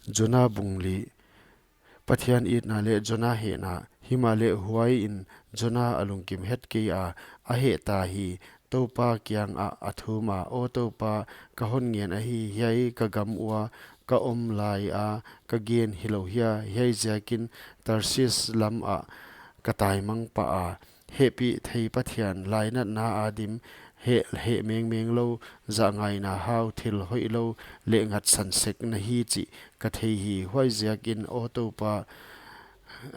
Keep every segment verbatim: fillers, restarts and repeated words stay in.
Jonah bung li. Pathian itna leh Jonah hehna. Himahleh huai in Jonah a lungkim het kei a, a hehta hi. Toupa kiangah a thum a, Aw Toupa, ka hon ngen ahi, hiai ka gam ua ka om lai a ka gen hilou hia? Hiai ziakin Tarshish lam ah ka taimang pah a. Hehpihtheih Pathian, lainatna a dim, heh, heh mengmeng lou, zahngaihna hau, thil hoihlou leh ngatsan sek na hi chih ka thei hi. Huaiziakin, Aw Toupa,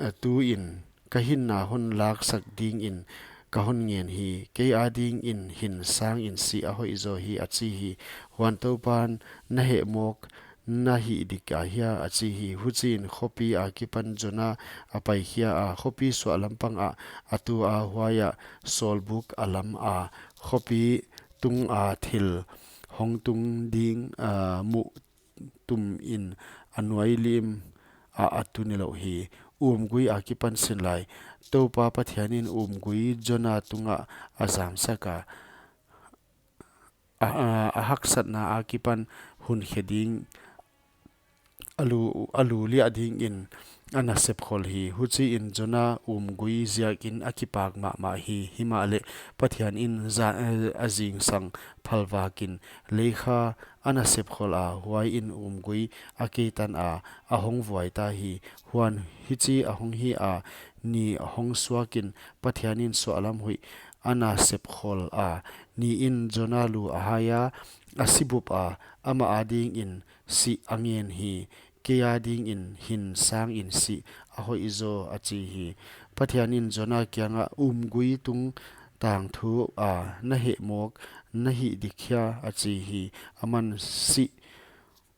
eh, tu in ka hinna hon laksak dingin ka hon ngen hi. Kei adingin hin sangin si a hoih zaw hi, a chi hi. Huan Toupan, Na heh mawk na hih dik ahia? a chi hi. Huchiin khopi akipan Jonah a paikhia a, khopi suahlam pang ah a tu a, huaiah sawlbuk a lam a, khopi tunga thil hong tung ding, ah, muh tumin a nuai lim ah a tu nilouh hi. Umgui akipan sinlai. Toupa Pathianin umgui Jonah tungah a zamsak a, a, a, a haksatna akipan hun khe ding, a lu, a lu liah dingin a nasep khol hi. Huchiin Jonah umgui ziakin a kipak mahmah hi. Himahleh Pathianin za-, a zingsang phalvakin lei kha a nasep khol a, huaiin umgui a keitan a, a hong vuai ta hi. Huan hichi a hong hi a, ni hong suakin Pathianin suahlam huih a nasep khol a, ni in Jonah lu a hai a, a sibup a, amah adingin si a ngen hi. Kei adingin hin sangin si a hoih zaw, a chi hi. Pathianin Jonah kiangah, Umgui tung tangthu a na heh mawk na hih dik hia? a chi hi. Aman, Si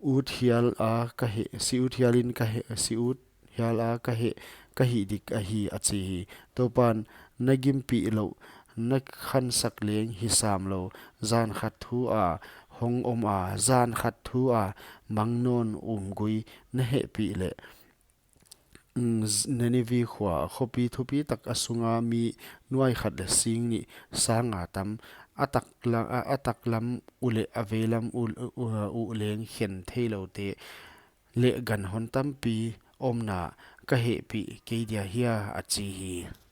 ut hial a ka heh, si ut hialin ka heh, si ut hial a ka heh, ka hih dik ahi, a chi hi. Toupan, Na gimpih louh, na khansak leng hi sam lou, zan khat thu a hong om a, zan khat thu a mang nawn umgui na hehpih leh, mm, Nineveh khua, khopi thupi tak a sunga mi nuai khat leh sing nih sanga tam, a takla-, a, a taklam uh leh a veilam uh, uh, uh leng khen theiloute leh ganhon tampi omna ka hehpih kei dia hia? a chi hi.